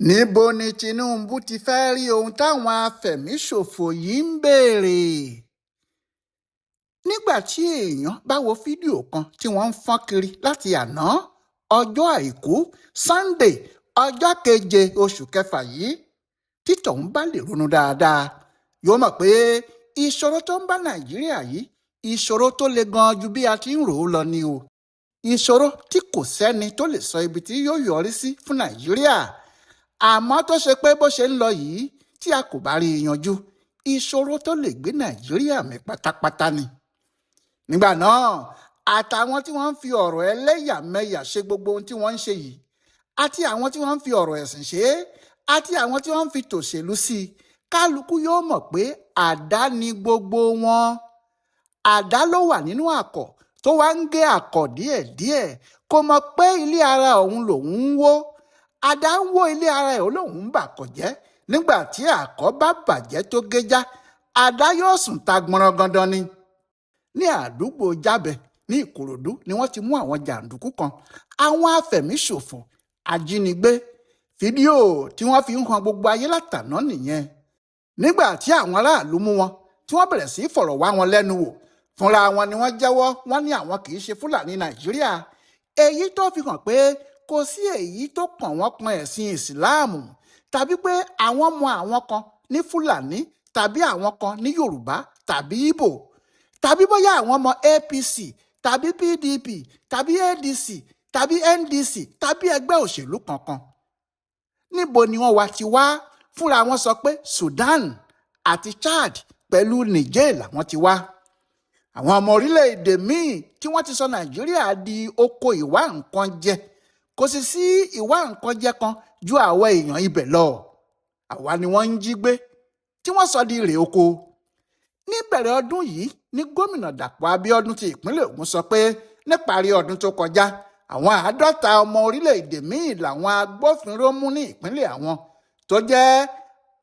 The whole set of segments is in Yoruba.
Níbo ni Tinubu ti fẹ́ẹ́ rí ohun táwọn afẹ̀míṣòfò yìí ń béèrè? Nígbà tí èèyàn bá wo fídíò kan tí wọ́n ń fọ́n kiri láti àná, ọjọ́ Àìkú Sannde, ọjọ́ keje oṣù kẹfà yìí, tí tọ̀hún bá lè ronú dáadáa, yóò mọ̀ pé ìṣòro tó ń bá Nàìjíríà yìí, ìṣòro tó le gan-an ju bí a ti ń rò ó lọ ni o. Ìṣòro tí kò sẹ́ni tó lè sọ ibi tí yóò yọrí sí fún Nàìjíríà. Àmọ́ tó ṣe pé bó ṣe ń lọ yìí, tí a kò bá rí i yanjú, ìṣòro tó lè gbé Nàìjíríà mì pátápátá ni. Nígbà náà, àtàwọn tí wọ́n ń fi ọ̀rọ̀ ẹlẹ́yàmẹ̀yà ṣe gbogbo ohun tí wọ́n ń ṣe yìí, àti àwọn tí wọ́n ń fi ọ̀rọ̀ ẹ̀sìn ṣe é, àti àwọn tí wọ́n ń fi tòṣèlú sí i, kálukú yóò mọ̀ pé àdá ni gbogbo wọn. Àdá ló wà nínú àkọ̀ tó wá ń gé àkọ̀ díẹ̀díẹ̀, kò mọ̀ pé ilé ara òun lòun ń wó. Àdá ń wó ilé ara ẹ̀, ó lóun ń bàkọ̀ jẹ́. Nígbà tí àkọ̀ bá bàjẹ́ tó géjá, àdá yóò sùn ta gbọnrangandan ni. Ní àdúgbò Jábẹ ní Ìkòròdú ni wọ́n ti mú àwọn jàǹdùkú kan, àwọn afẹ̀míṣòfò ajínigbé. Fídíò tí wọ́n fi ń han gbogbo ayé látàná nìyẹn. Nígbà tí àwọn aráàlú mú wọn, tí wọ́n bẹ̀rẹ̀ sí í fọ̀rọ̀ wá wọn lẹ́nu wò, fúnra wọn ni wọ́n jẹ́wọ́. Wọ́n ní àwọn kì í ṣe Fúlàní Nàìjíríà. Èyí tó fi hàn pé kò sí èyí tó kàn wọ́n kan ẹ̀sìn Ìsìláàmù, tàbí pé àwọn mọ àwọn kan ní Fúlàní, tàbí àwọn kan ní Yorùbá tàbí Ìgbò, tàbí bóyá àwọn mọ APC tàbí PDP tàbí ADC tàbí NDC tàbí ẹgbẹ́ òṣèlú kankan. Níbo ni wọ́n wá ti wá? Fúnra wọn sọ pé Sudan àti Chad pẹ̀lú Niger làwọn ti wá. Àwọn ọmọ orílẹ̀-èdè míì tí wọ́n ti sọ Nàìjíríà di oko ìwá nǹkan jẹ. Kò sì sí ìwá nǹkan jẹ kan ju àwọn èèyàn ibẹ̀ lọ. Àwa ni wọ́n ń jí gbé tí wọ́n sọ di ìrè oko. Níbẹ̀rẹ̀ ọdún yìí ní gómìnà Dàpọ̀ Abíọ́dún ti ìpínlẹ̀ Ògùn sọ pé níparí ọdún tó kọjá, àwọn 50 ọmọ orílẹ̀-èdè míì làwọn agbófinró mú ní ìpínlẹ̀ àwọn tó jẹ́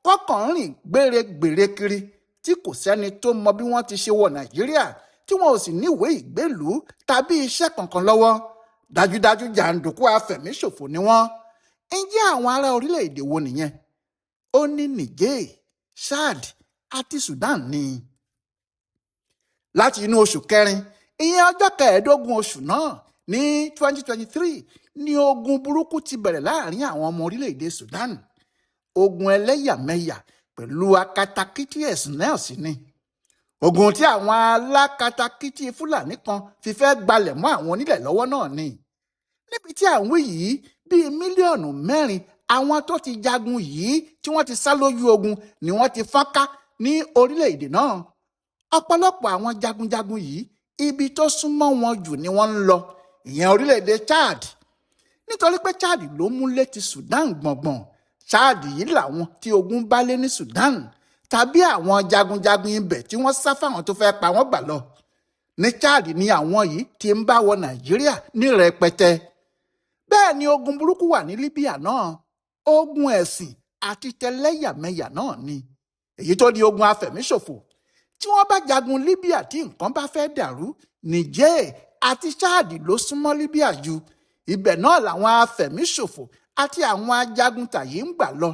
kọ́kànrìn gbèrègbèrè kiri tí kò sẹ́ni tó mọ bí wọ́n ti ṣe wọ Nàìjíríà, tí wọn ò sì níwèé ìgbélùú tàbí iṣẹ́ kankan lọ́wọ́. Dájúdájú jàǹdùkú afẹ̀míṣòfò ni wọ́n. Ǹjẹ́ àwọn ará orílẹ̀-èdè wo nìyẹn? Ó ní Niger, Chad àti Sudan ni. Láti inú oṣù kẹrin, ìyẹn ọjọ́ 15 oṣù náà ní 2023 ní ogun burúkú ti bẹ̀rẹ̀ láàrin àwọn ọmọ orílẹ̀-èdè Sudan. Ogun ẹlẹ́yàmẹ̀yà pẹ̀lú akatakítí ẹ̀sìn náà sì ni. Ogun tí àwọn alákatakítí Fúlàní kan fi fẹ́ gbalẹ̀ mọ́ àwọn onílẹ̀ lọ́wọ́ náà ni. Níbi tí à ń wí yìí, bíi 4 mílíọ̀nù àwọn tó ti jagun yìí tí wọ́n ti sá lójú ogun ni wọ́n ti fọ́nká ní orílẹ̀-èdè náà. Ọ̀pọ̀lọpọ̀ àwọn jagunjagun yìí, ibi tó súnmọ́ wọn jù ni wọ́n ń lọ, ìyẹn orílẹ̀-èdè Chad. Nítorí pé Chad ló múlé ti Sudan gbọ̀ngbọ̀n. Chad yìí làwọn tí ogun bá lé ní Sudan tàbí àwọn jagunjagun ibẹ̀ tí wọ́n sá fáwọn tó fẹ́ pa wọ́n gbà lọ. Ní Chad ni àwọn yìí ti ń bá wọ Nàìjíríà ní rẹpẹtẹ. Bẹ́ẹ̀ ni ogun burúkú wà ní Libya náà. Ogun ẹ̀sìn àti tẹlẹ́yàmẹ̀yà náà ni. Èyí tó di ogun afẹ̀míṣòfò. Tí wọ́n bá jagun Libya tí nǹkan bá fẹ́ dàrú, Niger àti Chad ló súnmọ́ Libya jù. Ibẹ̀ náà làwọn afẹ̀míṣòfò àti àwọn ajaguntà yìí ń gbà lọ.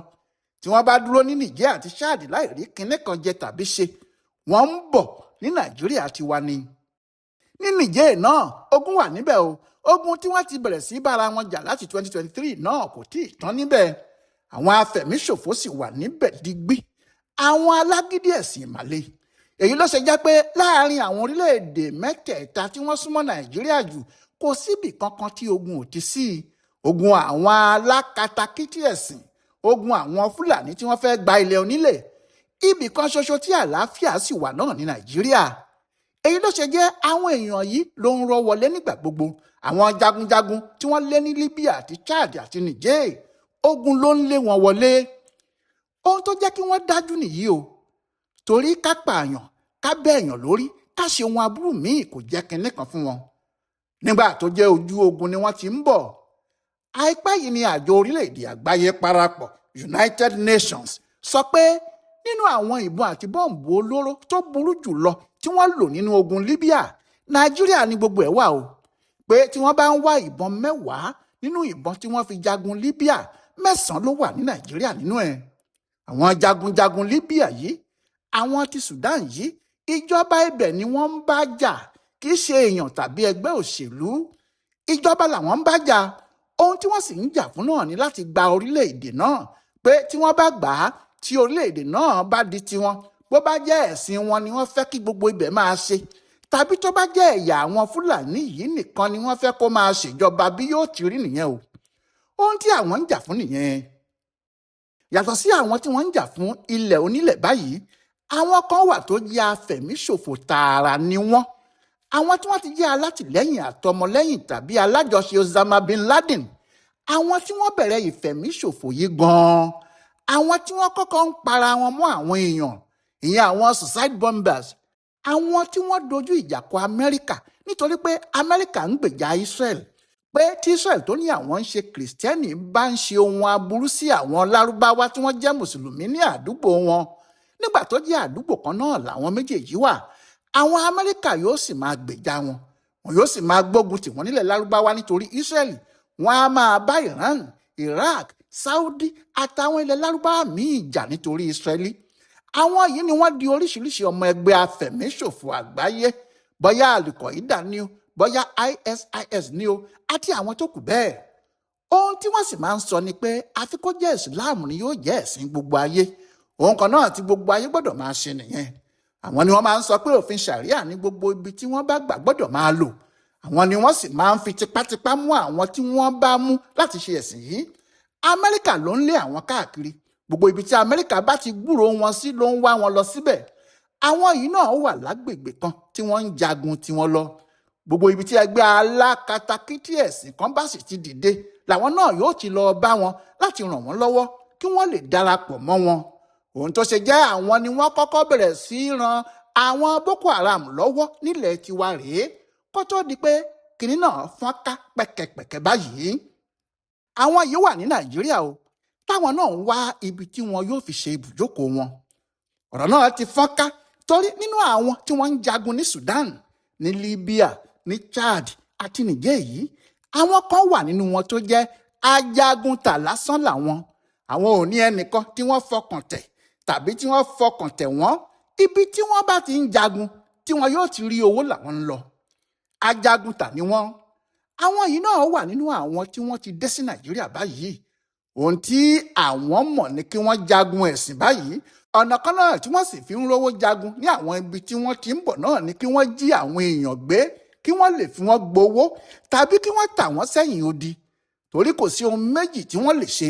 Tí wọ́n bá dúró ní Niger àti Chad láì rí kinní kan jẹ tàbí ṣe, wọ́n ń bọ̀ ní Nàìjíríà tiwa ni. Ní Niger náà, ogun wà níbẹ̀ o. Ogun tí wọ́n ti bẹ̀rẹ̀ sí bára wọn jà láti 2023 náà kò tí ì tán níbẹ̀. Àwọn afẹ̀míṣòfò sì wà níbẹ̀ digbí. Àwọn alágídí ẹ̀sìn ìmàle. Èyí ló ṣe jẹ́ pé láàrin àwọn orílẹ̀-èdè mẹ́tẹ̀ẹ̀ta tí wọ́n súnmọ́ Nàìjíríà jù, kò síbì kankan tí ogun ò ti sí. Ogun àwọn alákatakítí ẹ̀sìn, ogun àwọn Fúlàní tí wọ́n fẹ́ gba ilẹ̀ onílẹ̀. Ibì kan ṣoṣo tí àlàáfíà sì wà náà ní Nàìjíríà. Èyí ló ṣe jẹ́ àwọn èèyàn yìí ló ń rọ́ wọlé nígbà gbogbo. Àwọn jagunjagun tí wọ́n lé ní Libya àti Chad àti Niger, ogun ló ń lé wọn wọlé. Ohun tó jẹ́ kí wọ́n dájú nìyí o. Torí ká pààyàn, ká bẹ́ẹ̀yàn lórí, ká ṣe ohun aburú míì kò jẹ́ kinní kan fún wọn. Nígbà tó jẹ́ ojú ogun ni wọ́n ti ń bọ̀. Àìpẹ́ yìí ni àjọ orílẹ̀-èdè àgbáyé parapọ̀ United Nations sọ pé nínú àwọn ìbọn àti bọ́ǹbù olóró tó burú jù lọ tí wọ́n lò nínú ogun Libya, Nàìjíríà ni gbogbo ẹ̀ wà o. Pé tí wọ́n bá ń wá ìbọn 10 nínú ìbọn tí wọ́n fi jagun Libya, 9 ló wà ní Nàìjíríà nínú ẹ̀. Àwọn jagunjagun Libya yìí, àwọn ti Sudan yìí, ìjọba ibẹ̀ ni wọ́n ń bá jà, kì í ṣe èèyàn tàbí ẹgbẹ́ òṣèlú. Ìjọba làwọn ń bá jà. Ohun tí wọ́n sì ń jà fún náà ni láti gba orílẹ̀-èdè náà, pé tí wọ́n bá gbà á, tí orílẹ̀-èdè náà bá di tiwọn, bó bá jẹ́ ẹ̀sìn wọn ni wọ́n fẹ́ kí gbogbo ibẹ̀ máa ṣe, tàbí tó bá jẹ́ ẹ̀yà àwọn Fúlàní yìí nìkan ni wọ́n fẹ́ kó máa ṣèjọba, bí yóò ti rí nìyẹn o. Ohun tí àwọn ń jà fún nìyẹn. Yàtọ̀ sí àwọn tí wọ́n ń jà fún ilẹ̀ onílẹ̀ báyìí, àwọn kan wà tó jẹ́ afẹ̀míṣòfò tààrà ni wọ́n. Àwọn tí wọ́n ti jẹ́ alátìlẹ́yìn àtọmọlẹ́yìn tàbí alájọṣe Osama bin Laden, àwọn tí wọ́n bẹ̀rẹ̀ ìfẹ̀míṣòfò yìí gan-an, àwọn tí wọ́n kọ́kọ́ ń para wọn mọ́ àwọn èèyàn, ìyẹn àwọn suicide bombers, àwọn tí wọ́n dojú ìjà kọ Amẹ́ríkà nítorí pé Amẹ́ríkà ń gbèjà Israel, pé tí Israel tó ní àwọn ń ṣe kìrìsìtẹ́nì bá ń ṣe ohun aburú sí àwọn lárúbáwá tí wọ́n jẹ́ mùsùlùmí ní àdúgbò wọn, nígbà tó jẹ́ àdúgbò kan náà làwọn méjèèjì wà, àwọn Amẹ́ríkà yóò sì máa gbèjà wọn, wọn yóò sì máa gbógun tì wọ́n nílẹ̀ lárúbáwá nítorí Israel. Wọn á máa bá Iran, Iraq, Saudi àtàwọn ilẹ̀ lárúbáwá míì jà nítorí Israeli. Àwọn yìí ni wọ́n di oríṣiríṣi ọmọ ẹgbẹ́ afẹ̀míṣòfò àgbáyé, bóyá Al-Qaeda ni o, bóyá ISIS ni o, àti àwọn tó kù bẹ́ẹ̀. Ohun tí wọ́n sì máa ń sọ ni pé àfi kó jẹ́ ìsìláàmù ni yóò jẹ́ ẹ̀sìn gbogbo ayé. Ohun kan náà tí gbogbo ayé gbọ́dọ̀ máa ṣe nìyẹn. Àwọn ni wọ́n máa ń sọ pé òfin ṣàríà ní gbogbo ibi tí wọ́n bá gbà gbọ́dọ̀ máa lò. Àwọn ni wọ́n sì máa ń fi tipátipá mú àwọn tí wọ́n bá mú láti ṣe ẹ̀sìn yìí. Amẹ́ríkà ló ń lé àwọn káàkiri. Gbogbo ibi tí Amẹ́ríkà bá ti gbúròó wọn sí ló ń wá wọn lọ síbẹ̀. Àwọn yìí náà wà lágbègbè kan tí wọ́n ń jagun tiwọn lọ. Gbogbo ibi tí ẹgbẹ́ alákatakítí ẹ̀sìn kan bá sì ti dìde, làwọn náà yóò ti lọ bá wọn láti ràn wọ́n lọ́wọ́ kí wọ́n lè darapọ̀ mọ́ wọn. Ohun tó ṣe jẹ́ àwọn ni wọ́n kọ́kọ́ bẹ̀rẹ̀ sí í ran àwọn Boko Haram lọ́wọ́ nílẹ̀ tiwa rèé, kó tó di pé kinní náà fọ́n ká pẹ̀kẹ̀pẹ̀kẹ̀ báyìí. Àwọn yìí wà ní Nàìjíríà o, táwọn náà ń wá ibi tí wọn yóò fi ṣe ibùjókòó wọn. Ọ̀rọ̀ náà ti fọ́n ká torí nínú àwọn tí wọ́n ń jagun ní Sudan, ní Libya, ní Chad àti Niger yìí, àwọn kan wà nínú wọn tó jẹ́ ajaguntà lásán làwọn. Àwọn ò ní ẹnìkan tí wọ́n fọkàn tẹ̀ tàbí tí wọ́n fọkàn tẹ̀ wọ́n. Ibi tí wọ́n bá ti ń jagun tí wọn yóò ti rí owó làwọn ń lọ. Ajaguntà ni wọ́n. Àwọn yìí náà wà nínú àwọn tí wọ́n ti dé sí Nàìjíríà báyìí. Ohun tí àwọn mọ̀ ni kí wọ́n jagun ẹ̀sìn báyìí. Ọ̀nà kan náà tí wọ́n sì fi ń rówó jagun ní àwọn ibi tí wọ́n ti ń bọ̀ náà ni kí wọ́n jí àwọn èèyàn gbé, kí wọ́n lè fi wọ́n gbowó tàbí kí wọ́n tà wọ́n sẹ́yìn odi. Torí kò sí ohun méjì tí wọ́n lè ṣe.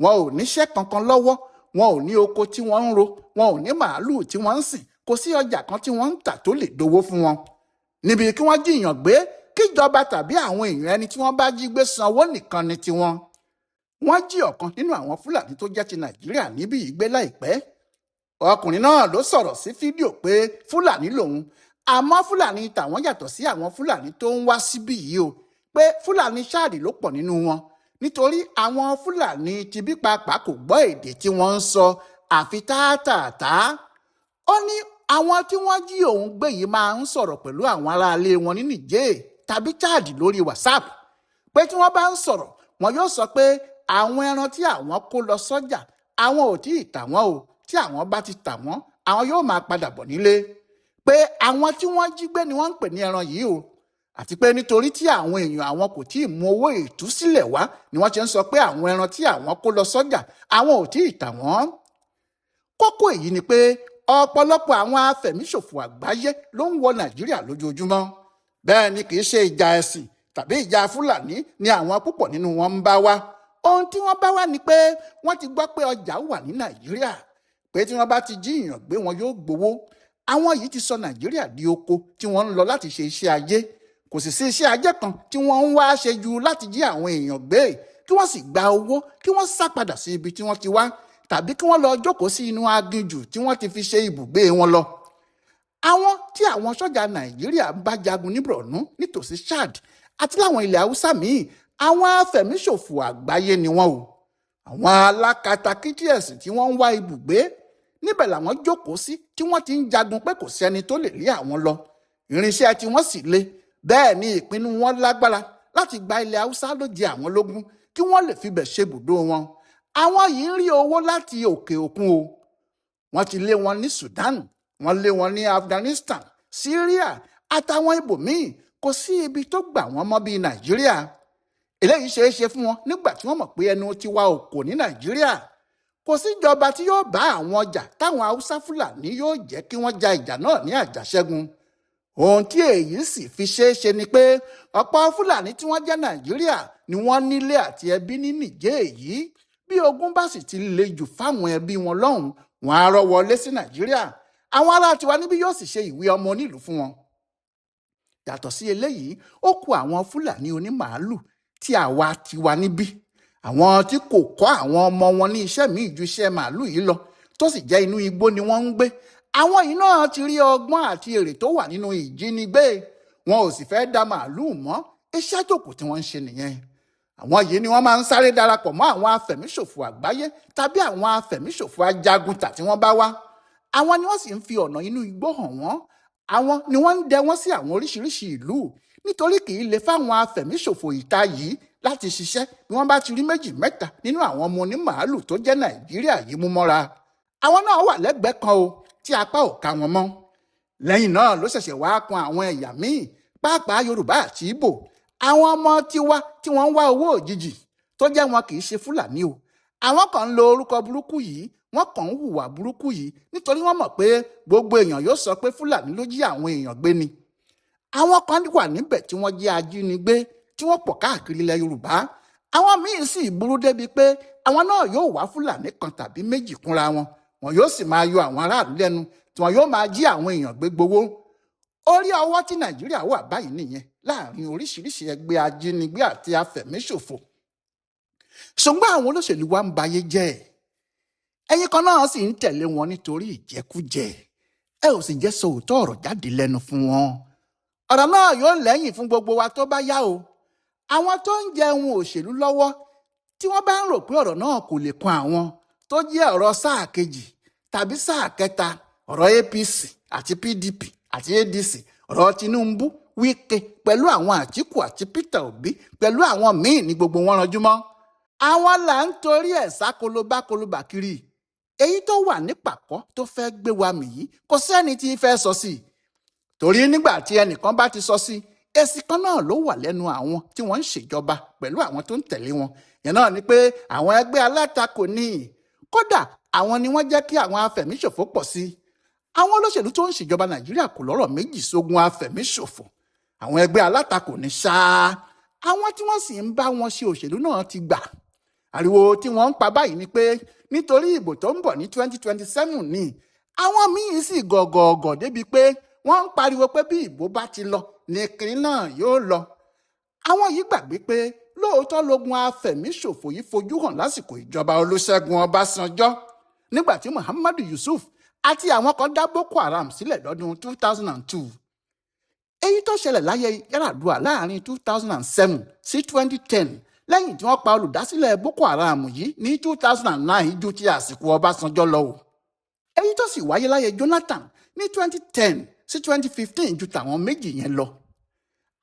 Wọn ò níṣẹ́ kankan lọ́wọ́, wọn ò ní oko tí wọ́n ń ro, wọn ò ní màálùú tí wọ́n ń sìn, kò sí ọjà kan tí wọ́n ń tà tó lè dowó fún wọn. Níbi kí wọ́n jíyàn gbé, kíjọba tàbí àwọn èèyàn ẹni tí wọ́n bá jí gbé sanwó nìkan ni tiwọn. Wọ́n jí ọ̀kan nínú àwọn Fúlàní tó jẹ́ ti Nàìjíríà níbí yìí gbé láìpẹ́. Ọkùnrin náà ló sọ̀rọ̀ sí fídíò pé Fúlàní lòun, àmọ́ Fúlàní tàwọn yàtọ̀ sí àwọn Fúlàní tó ń wá síbí yìí o, pé Fúlàní Ṣáàdì ló pọ̀ nínú wọn, nítorí àwọn Fúlàní tibí pàápàá kò gbọ́ èdè tí wọ́n ń sọ àfi táàtàtà. Ó ní àwọn tí wọ́n jí òun gbé yìí máa ń sọ̀rọ̀ pẹ̀lú àwọn aráalé wọn ní Niger tàbí Chad lórí WhatsApp, pé tí wọ́n bá ń sọ̀rọ̀ wọn yóò sọ pé àwọn ẹran tí àwọn kó lọ sọ́jà àwọn ò tí ì tà wọ́n o, tí àwọn bá ti tà wọ́n àwọn yóò máa padà bọ̀ nílé, pé àwọn tí wọ́n jí gbé ni wọ́n ń pè ní ẹran yìí o, àti pé nítorí tí àwọn èèyàn àwọn kò tí ì mú owó ìtúsílẹ̀ wá ni wọ́n ṣe ń sọ pé àwọn ẹran tí àwọn kó lọ sọ́jà àwọn ò tí ì tà wọ́n. Kókó èyí ni pé ọ̀pọ̀lọpọ̀ àwọn afẹ̀míṣòfò àgbáyé ló ń wọ Nàìjíríà lójoojúmọ́. Bẹ́ẹ̀ ni kì í ṣe ìjà ẹ̀sìn tàbí ìjà Fúlàní ni àwọn púpọ̀ nínú wọn ń bá wá. Ohun tí wọ́n bá wá ni pé wọ́n ti gbọ́ pé ọjà wà ní Nàìjíríà, pé tí wọ́n bá ti jí èèyàn gbé wọn yóò gbowó. Àwọn yìí ti sọ Nàìjíríà di oko tí wọ́n ń lọ láti ṣe iṣẹ́ ajé. Kò sì sí iṣẹ́ ajé kan tí wọ́n ń wá ṣe ju láti jí àwọn èèyàn gbé, kí wọ́n sì gba owó, kí wọ́n sá padà sí ibi tí wọ́n ti wá, tàbí kí wọ́n lọ jókòó sí inú aginjù tí wọ́n ti fi ṣe ibùgbé wọn lọ. Àwọn tí àwọn sọ́jà Nàìjíríà bá jagun ní Borno nítòsí Chad àti láwọn ilẹ̀ Haúsá míì, àwọn afẹ̀míṣòfò àgbáyé ni wọ́n o. Àwọn alákatakítí ẹ̀sìn tí wọ́n ń wá ibùgbé níbẹ̀ làwọn jókòó sí tí wọ́n ti ń jagun pé kò sẹ́ni tó lè lé àwọn lọ. Irinṣẹ́ tí wọ́n sì le, bẹ́ẹ̀ ni ìpinnu wọn lágbára láti gba ilẹ̀ Haúsá ló jẹ àwọn lógún kí wọ́n lè fibẹ̀ ṣe ibùdó wọn. Àwọn yìí ń rí owó láti òkè òkun o. Wọ́n ti lé wọn ní Sudan, wọ́n lé wọn ní Afghanistan, Syria àtàwọn ibòmíì. Kò sí ibi tó gbà wọ́n mọ́ bíi Nàìjíríà. Eléyìí ṣeé ṣe fún wọn nígbà tí wọ́n mọ̀ pé ẹnu tiwa ò kò ní Nàìjíríà. Kò síjọba tí yóò bá àwọn ọjà táwọn Haúsá Fúlàní yóò jẹ́ kí wọ́n ja ìjà náà ní àjàṣẹ́gun. Ohun tí èyí sì fi ṣeé ṣe ni pé ọ̀pọ̀ Fúlàní tí wọ́n jẹ́ Nàìjíríà ni wọ́n nílé àti ẹbí ní Nìjẹ́ èyí. Bí ogun bá sì ti le jù fáwọn ẹbí wọn lọ́hùn, wọn á rọ́ wọlé sí Nàìjíríà. Àwọn ará tiwa níbí yóò sì ṣe ìwé ọmọ onílùú fún wọn. Yàtọ̀ sí eléyìí, ó kù àwọn Fúlàní onímàálù tí àwa tiwa níbí, àwọn tí kò kọ́ àwọn ọmọ wọn ní iṣẹ́ míì ju iṣẹ́ màálù yìí lọ, tó sì jẹ́ inú igbó ni wọ́n ń gbé. Àwọn yìí náà ti rí ọgbọ́n àti èrè tó wà nínú ìjínigbé. Wọn ò sì fẹ́ da màálù mọ́. Iṣẹ́ tó kù tí wọ́n ń ṣe nìyẹn. Àwọn yìí ni wọ́n máa ń sáré darapọ̀ mọ́ àwọn afẹ̀míṣòfò àgbáyé tàbí àwọn afẹ̀míṣòfò ajagunta tí wọ́n bá wá. Àwọn ni wọ́n sì ń fi ọ̀nà inú igbó hàn wọ́n. Àwọn ni wọ́n ń dẹ wọ́n sí àwọn oríṣiríṣi ìlú, nítorí kì í le fáwọn afẹ̀míṣòfò ìta yìí láti ṣiṣẹ́ bí wọ́n bá ti rí méjì mẹ́ta nínú àwọn ọmọ onímàálù tó jẹ́ Nàìjíríà yìí mú mọ́ra. Àwọn náà wà lẹ́gbẹ̀ẹ́ kan o tí apá ò ká wọn mọ́. Lẹ́yìn náà ló ṣẹ̀ṣẹ̀ wá kan àwọn ẹ̀yà míì, pàápàá Yorùbá àti Ìgbò. Àwọn ọmọ tiwa tí wọ́n ń wá owó òjijì tó jẹ́ wọn kì í ṣe Fúlàní o. Àwọn kan ń lo orúkọ burúkú yìí, wọ́n kàn ń hùwà burúkú yìí nítorí wọ́n mọ̀ pé gbogbo èèyàn yóò sọ pé Fúlàní ló jí àwọn èèyàn gbé ni. Àwọn kan wà níbẹ̀ tí wọ́n jẹ́ ajínigbé tí wọ́n pọ̀ káàkiri ilẹ̀ Yorùbá. Àwọn míín sì burú débi pé àwọn náà yóò wá Fúlàní kan tàbí méjì kúnra wọn. Wọn yóò sì máa yọ àwọn aráàlú lẹ́nu tí wọn yóò máa jí àwọn èèyàn gbé gbowó. Orí ọwọ́ tí Nàìjíríà wà báyìí nìyẹn láàrin oríṣiríṣi ẹgbẹ́ ajínigbé àti afẹ̀míṣòfò. Ṣùgbọ́n àwọn olóṣèlú wa ń bayé jẹ́. Ẹ̀yin kan náà sì ń tẹ̀lé wọn nítorí ìjẹkújẹ. Ẹ ò sì jẹ́ sọ òótọ́ ọ̀rọ̀ jáde lẹ́nu fún wọn. Ọ̀rọ̀ náà yóò lẹ́yìn fún gbogbo wa tó bá yá o. Àwọn tó ń jẹun òṣèlú lọ́wọ́ tí wọ́n bá ń rò pé ọ̀rọ̀ náà kò lè kan àwọn tó jẹ́ ọ̀rọ̀ sáà kejì tàbí sáà kẹta, ọ̀rọ̀ APC àti PDP àti ADC, ọ̀rọ̀ Tinubu, Wike pẹ̀lú àwọn Àtíkù àti Peter Obi pẹ̀lú àwọn míì ní gbogbo wọn ranjú mọ́. Àwọn là ń torí ẹ̀ sá kolobákolobà kiri. Èyí tó wà ní pàkọ́ tó fẹ́ gbé wa mì yìí kò sẹ́ni tí fẹ́ sọ sí i. Torí nígbà tí ẹnìkan bá ti sọ sí i, èsì kan náà ló wà lẹ́nu àwọn tí wọ́n ń ṣèjọba pẹ̀lú àwọn tó ń tẹ̀lé wọn. Yẹn náà ni pé àwọn ẹgbẹ́ alátakò ní. Kódà àwọn ni wọ́n jẹ́ kí àwọn afẹ̀míṣòfò pọ̀ sí i. Àwọn olóṣèlú tó ń ṣèjọba Nàìjíríà kò lọ́rọ̀ méjì sógun afẹ̀míṣòfò. Àwọn ẹgbẹ́ alátakò ní ṣáá. Àwọn tí wọ́n sì ń bá wọn ṣe òṣèlú náà ti gbà. Ariwo tí wọ́n ń pa báyìí ni pé nítorí ìbò tó ń bọ̀ ní 2027 ni. Àwọn míín sì gọ̀gọ̀gọ̀ débi pé wọ́n ń pariwo pé bí ìbò bá ti lọ ní kiri náà yóò lọ. Àwọn yìí gbàgbé pé lóòótọ́ lógun afẹ̀míṣòfò yìí fojú hàn lásìkò ìjọba Olúṣẹ́gun Ọbásanjọ́ nígbà tí Muhammadu Yusuf àti àwọn kan dá Boko Haram sílẹ̀ lọ́dún 2002. Èyí tó ṣẹlẹ̀ láyé Yar'Adua láàrin 2007 sí 2010 lẹ́yìn tí wọ́n pa olùdásílẹ̀ Boko Haram yìí ní 2009 ju ti àsìkò Ọbásanjọ́ lọ o. Èyí tó sì wáyé láyé Jonathan ní 2010 sí 2015 ju tàwọn méjì yẹn lọ.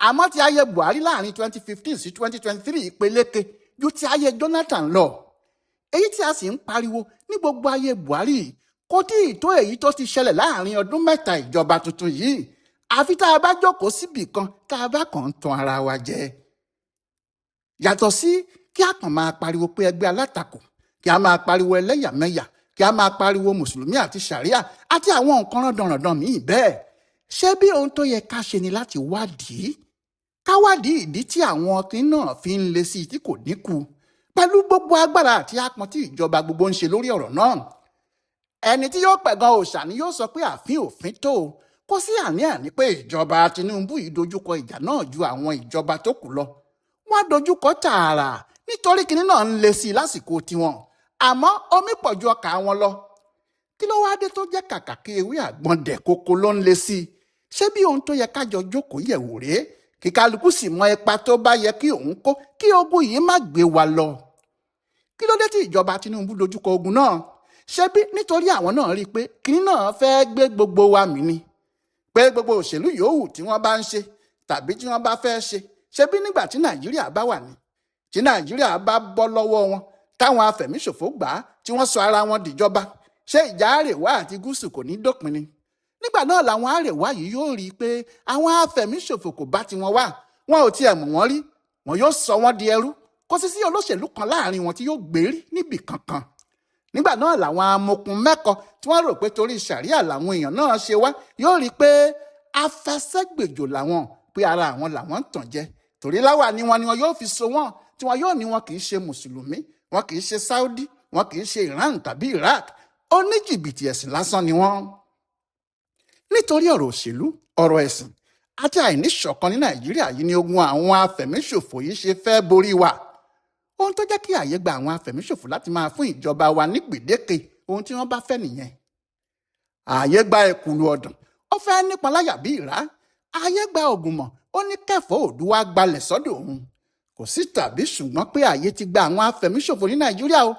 Àmọ́ ti ayé Buhari láàrin 2015 sí 2023 peléke ju ti ayé Jonathan lọ. Èyí tí a sì ń pariwo ní gbogbo ayé Buhari kò tí ì tó èyí tó ti ṣẹlẹ̀ láàrin ọdún mẹ́ta ìjọba tuntun yìí. Àfi tá a bá jókòó síbì kan tá a bá kàn ń tan ara wa jẹ. Yàtọ̀ sí kí a kàn máa pariwo pé ẹgbẹ́ alátakò, kí a máa pariwo ẹlẹ́yàmẹ̀yà, kí a máa pariwo mùsùlùmí àti ṣàríà àti àwọn nǹkan rándanràndan míì bẹ́ẹ̀. Ṣé bí ohun tó yẹ ká ṣe ni láti wádìí? Ká wádìí ìdí tí àwọn ọkùnrin náà fi ń le sí i tí kò dínkù pẹ̀lú gbogbo agbára àti àpọ́n tí ìjọba gbogbo ń ṣe lórí ọ̀rọ̀ náà. Ẹni tí yóò pẹ̀gàn òòṣà ni yóò sọ pé àfin òfin tó o. Kò sí àní-àní pé ìjọba Tinubu yìí dojúkọ ìjà náà ju àwọn ìjọba tó kù lọ. Wọ́n dojúkọ tààrà nítorí kinní náà ń le sí i lásìkò tiwọn. Àmọ́ omi pọ̀ ju ọkà wọn lọ. Kí ló wá dé tó jẹ́ kàkà kí ewé àgbọn dẹ̀ koko ló ń le sí i? Ṣé bí ohun tó yẹ kájọ jókòó yẹ̀wò rèé? Kí kálukú sì mọ ipa tó bá yẹ kí òun kó kí ogun yìí má gbé wa lọ. Kí ló dé tí ìjọba Tinubu dojúkọ ogun náà? Ṣé bí nítorí àwọn náà rí i pé kinní náà fẹ́ gbé gbogbo wa mì ni? Pé gbogbo òṣèlú yòówù tí wọ́n bá ń ṣe tàbí tí wọ́n bá fẹ́ ṣe, ṣé bí nígbà tí Nàìjíríà bá wà ní? Tí Nàìjíríà bá bọ́ lọ́wọ́ wọn Táwọn afẹ̀míṣòfò gbà á tí wọ́n sọ ara wọn dìjọba, ṣé ìjà Àrèwá àti Gúúsù kò ní dópin ni? Nígbà náà làwọn Àrèwá yìí yóò rí i pé àwọn afẹ̀míṣòfò kò bá tiwọn wá, wọn ò tiẹ̀ mọ̀ wọ́n rí, wọn yóò sọ wọ́n di ẹrú. Kò sì sí olóṣèlú kan láàrin wọn tí yóò gbérí níbì kankan. Nígbà náà làwọn amokun mẹ́kọ tí wọ́n rò pé torí ṣàríà làwọn èèyàn náà ṣe wá yóò rí i pé afẹsẹ́gbèjò làwọn, pé ara àwọn làwọn ń tàn jẹ. Torí láwà ni wọn yóò fi so wọn, tí wọn yóò ní wọn kì í ṣe mùsùlùmí, wọn kì í ṣe Saudi, wọn kì í ṣe Iran tàbí Iraq, oníjìbìtì ẹ̀sìn lásán ni wọ́n. Nítorí ọ̀rọ̀ òṣèlú, ọ̀rọ̀ ẹ̀sìn àti àìníṣọ̀kan ní Nàìjíríà yìí ni ogun àwọn afẹ̀míṣòfò yìí ṣe fẹ́ borí wa. Ohun tó jẹ́ kí àyè gba àwọn afẹ̀míṣòfò láti máa fún ìjọba wa ní gbèdéke ohun tí wọ́n bá fẹ́ nìyẹn. Ààyè gba ẹ̀kùlù ọ̀dàn, ó fẹ́ nípọn láyà bí ìrá. Ààyè gba ògùnmọ̀, ó ní kẹfọ́ òdúwà gbalẹ̀ sọ́dọ̀ òun. Kò sí tàbí ṣùgbọ́n pé ààyè ti gba àwọn afẹ̀míṣòfò ní Nàìjíríà o.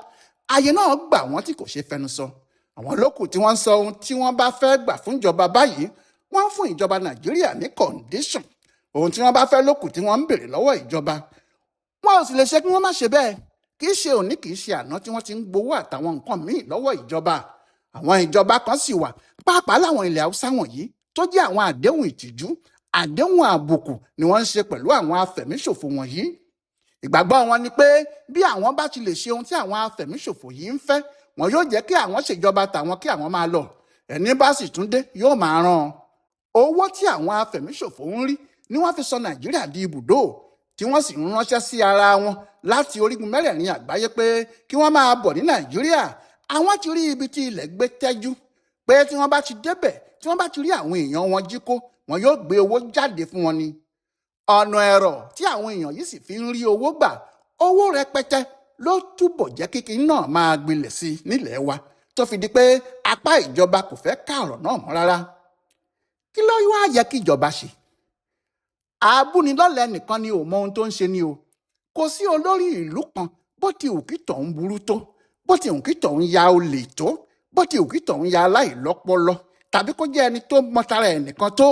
Ààyè náà gbà wọ́n tí kò ṣe fẹnu sọ. Àwọn lókù tí wọ́n ń sọ ohun tí wọ́n bá fẹ́ gbà fún ìjọba báyìí, wọ́n ń fún ìjọba Nàìjíríà ní kọ̀ǹdíṣàn. Ohun tí wọ́n bá fẹ́ lókù tí wọ́n ń béèrè lọ́wọ́ ìjọba. Wọn ò sì lè ṣe kí wọ́n má ṣe bẹ́ẹ̀. Kì í ṣe òní, kì í ṣe àná tí wọ́n ti ń gbowó àtàwọn nǹkan míì lọ́wọ́ ìjọba. Àwọn ìjọba kan sì wà, pàápàá láwọn ilẹ̀ Haúsá wọ̀nyí, tó jẹ́ àwọn àdéhùn ìtìjú, àdéhùn àbùkù ni wọ́n ń ṣe pẹ̀lú àwọn afẹ̀míṣòfò wọ̀nyí. Ìgbàgbọ́ wọn ni pé bí àwọn bá ti lè ṣe ohun tí àwọn afẹ̀míṣòfò yìí ń fẹ́, wọn yóò jẹ́ kí àwọn ṣèjọba tàwọn kí àwọn máa lọ. Ẹni bá sì tún dé yóò máa rán an. Owó tí àwọn afẹ̀míṣòfò ń rí ni wọ́n fi sọ Nàìjíríà di ibùdó, tí wọ́n sì ń ránṣẹ́ sí ara wọn láti orígun mẹ́rẹ̀ẹ̀rin àgbáyé pé kí wọ́n máa bọ̀ ní Nàìjíríà. Àwọn ti rí ibi tí ilẹ̀ gbé tẹ́jú, pé tí wọ́n bá ti débẹ̀, tí wọ́n bá ti rí àwọn èèyàn wọn jí kó, wọn yóò gbé owó jáde fún wọn ni. Ọ̀nà ẹ̀rọ tí àwọn èèyàn yìí sì fi ń rí owó gbà, owó rẹpẹtẹ ló túbọ̀ jẹ́ kíkí náà máa gbilẹ̀ sí nílẹ̀ wa, tó fi di pé apá ìjọba kò fẹ́ ká ọ̀rọ̀ náà mọ́ rárá. Kí ló wá yẹ kí ìjọba ṣe? Abúnilọ́lẹ̀ nìkan ni ò mọ ohun tó ń ṣe ni o. Kò sí olórí ìlú kan bó ti wù kí tọ̀hún burú tó, bó ti wù kí tọ̀hún ya olè tó, bó ti wù kí tọ̀hún ya aláìlọ́pọlọ, tàbí kó jẹ́ ẹni tó mọtara ẹnìkan tó,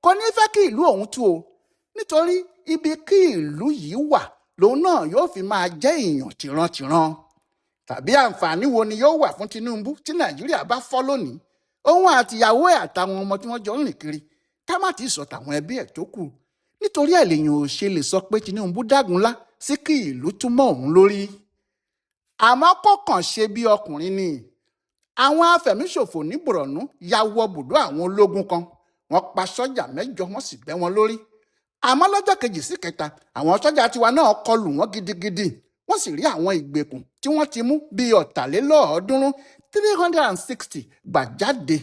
kò ní fẹ́ kí ìlú òun tú o. Nítorí ibi kí ìlú yìí wà lòun náà yóò fi máa jẹ́ èèyàn tìrantìran. Tàbí àǹfààní wo ni yóò wà fún Tinubu tí Nàìjíríà bá fọ́ lónìí? Òun àtìyàwó ẹ̀ àtàwọn ọmọ tí wọ́n jọ ń rìn kiri, ká má ti sọ tàwọn ẹbí ẹ̀ tó kù. Nítorí ẹ̀ lèèyàn ò ṣe lè sọ pé Tinubu dágunlá sí kí ìlú túmọ̀ òun lórí. Àmọ́ kò kàn ṣe bí ọkùnrin ni. Àwọn afẹ̀míṣòfò ní Borno ya wọ bùdó àwọn ológun kan. Wọ́n pa sọ́jà 8, wọ́n sì bẹ́ wọn lórí. Àmọ́ lọ́jọ́ kejì sí kẹta, àwọn sọ́jà tiwa náà kọlù wọ́n gidigidi. Wọ́n sì rí àwọn ìgbèkùn tí wọ́n ti mú bíi 360 360 gbà jáde.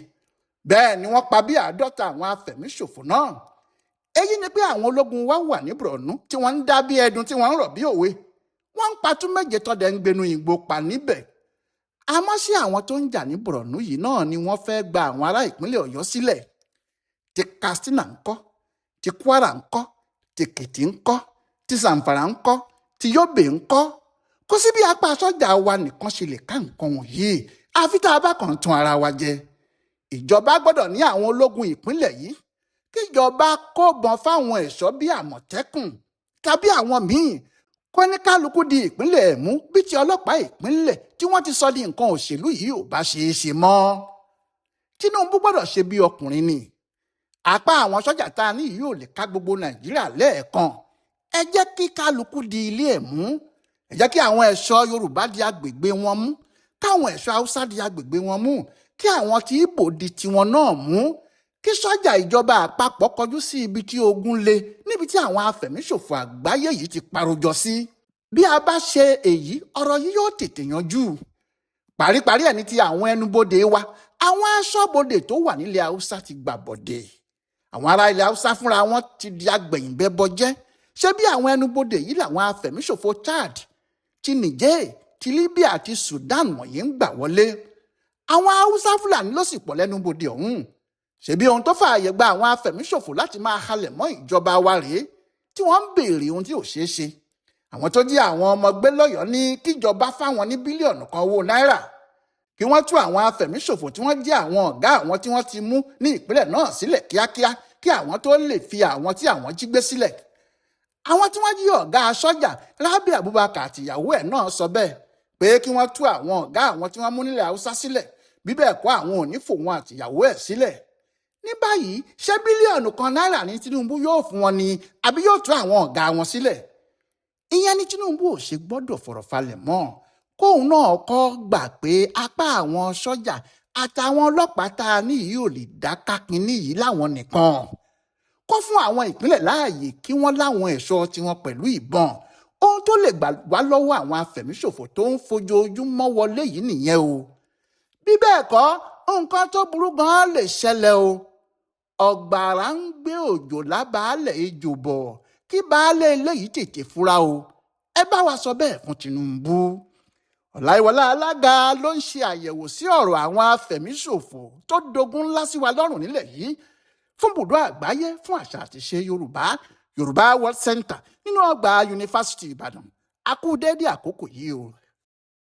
Bẹ́ẹ̀ ni wọ́n pa bí 50 àwọn afẹ̀míṣòfò náà. Èyí ni pé àwọn ológun wa wà ní Borno tí wọ́n ń dá bí ẹdun, tí wọ́n ń rọ̀ bí òwe. Wọ́n ń patú méje tọ́dẹ̀ ń gbénu ìgbò pa níbẹ̀. Àmọ́ ṣé àwọn tó ń jà ní Borno yìí náà ni wọ́n fẹ́ gba àwọn ará ìpínlẹ̀ Ọ̀yọ́ sílẹ̀? Ti Katsina ńkọ́? Ti Kwara ńkọ́? Ti Èkìtì ńkọ́? Ti Zamfara ńkọ́? Ti Yobe ńkọ́? Kò sí bí apá sọ́jà wa nìkan ṣe lè ká nǹkan wọ̀nyí, àfi tá a bá kàn tún ara wa jẹ. Ìjọba gbọ́dọ̀ ní àwọn ológun ìpínlẹ̀ yìí, kíjọba kó bọn fáwọn ẹ̀ṣọ́ bíi Àmọ̀tẹ́kùn tàbí àwọn míì, kó ní kálukú di ìpínlẹ̀ ẹ̀ mú bí ti ọlọ́pàá ìpínlẹ̀ tí wọ́n ti sọ di nǹkan òṣèlú yìí ò bá ṣeé ṣe mọ́. Tinubu gbọ́dọ̀ ṣe bí ọkùnrin ni. Apá àwọn sọ́jà tá a ní yìí ò lè ká gbogbo Nàìjíríà lẹ́ẹ̀kan. Ẹ jẹ́ kí kálukú di ilé ẹ̀ mú. Ẹ jẹ́ kí àwọn ẹ̀ṣọ́ Yorùbá di agbègbè wọn mú, káwọn ẹ̀ṣọ́ Haúsá di agbègbè wọn mú, kí àwọn tí Ìgbò di tiwọn náà mú, kí sọ́jà ìjọba àpapọ̀ kọjú sí ibi tí ogun le, níbi tí àwọn afẹ̀míṣòfò àgbáyé yìí ti parojọ sí. Bí a bá ṣe èyí, ọ̀rọ̀ yìí yóò tètè yanjú. Paríparí ẹ̀ ní ti àwọn ẹnubodè wa, àwọn aṣọ́bodè tó wà nílẹ̀ Haúsá ti gbàbọ̀dè. Àwọn ará ilẹ̀ Haúsá fúnra wọn ti di agbẹ̀yìnbẹ́bọjẹ́. Ṣé bí àwọn ẹnubodè yìí làwọn afẹ̀míṣòfò Chad, ti Niger, ti Libya àti Sudan wọ̀nyí ń gbà wọlé? Àwọn Haúsá Fúlàní ló sì pọ̀ lẹ́nubodè ọ̀hún. Ṣebí ohun tó fààyè gba àwọn afẹ̀míṣòfò láti máa halẹ̀ mọ́ ìjọba wa rèé, tí wọ́n ń béèrè ohun tí ò ṣeé ṣe. Àwọn tó jí àwọn ọmọ gbé lọ́yọ̀ọ́ ní kíjọba fáwọn ní bílíọ̀nù kan owó náírà, kí wọ́n tú àwọn afẹ̀míṣòfò tí wọ́n jẹ́ àwọn ọ̀gá àwọn tí wọ́n ti mú ní ìpínlẹ̀ náà sílẹ̀ kíákíá, kí àwọn tó lè fi àwọn tí àwọn jí gbé sílẹ̀. Àwọn tí wọ́n jí ọ̀gá sọ́jà Rabi Abubakar àtìyàwó ẹ̀ náà sọ bẹ́ẹ̀ Pé kí wọ́n tú àwọn ọ̀gá àwọn tí wọ́n mú nílẹ̀ Haúsá sílẹ̀, bí bẹ́ẹ̀ kọ́, àwọn ò ní fòun àtìyàwó ẹ̀ sílẹ̀. Ní báyìí, ṣé bílíọ̀nù 1 náírà ní Tinubu yóò fún wọn ni, àbí yóò tú àwọn ọ̀gá wọn sílẹ̀? Ìyẹn ni Tinubu ò ṣe gbọ́dọ̀ fọ̀rọ̀ falẹ̀ mọ́, kóun náà kọ́ gbà pé apá àwọn sọ́jà àtàwọn ọlọ́pàá tá a ní yìí ò lè dá kákínní yìí láwọn nìkan. Kó fún àwọn ìpínlẹ̀ láàyè kí wọ́n láwọn ẹ̀ṣọ́ tiwọn pẹ̀lú ìbọn. Ohun tó lè gbà wá lọ́wọ́ àwọn afẹ̀míṣòfò tó ń fojoojúmọ́ wọlé yìí nìyẹn o. Bí bẹ́ẹ̀ kọ́, nǹkan tó burú gan-an lè ṣẹlẹ̀ o. Ọ̀gbàrá ń gbé òjò lábàálẹ̀ ejò bọ̀, kí baálé ilé yìí tètè fura o. Ẹ bá wa sọ bẹ́ẹ̀ fún Tinubu. Ọláìwọlá Alága ló ń ṣe àyẹ̀wò sí ọ̀rọ̀ àwọn afẹ̀míṣòfò tó dogun ńlá sí wa lọ́rùn nílẹ̀ yìí fún bùdó àgbáyé fún àṣà àti ìṣe Yorùbá, Yorùbá World Center, nínú ọgbà Yunifásitì Ìbàdàn. A kú déédéé àkókò yìí o.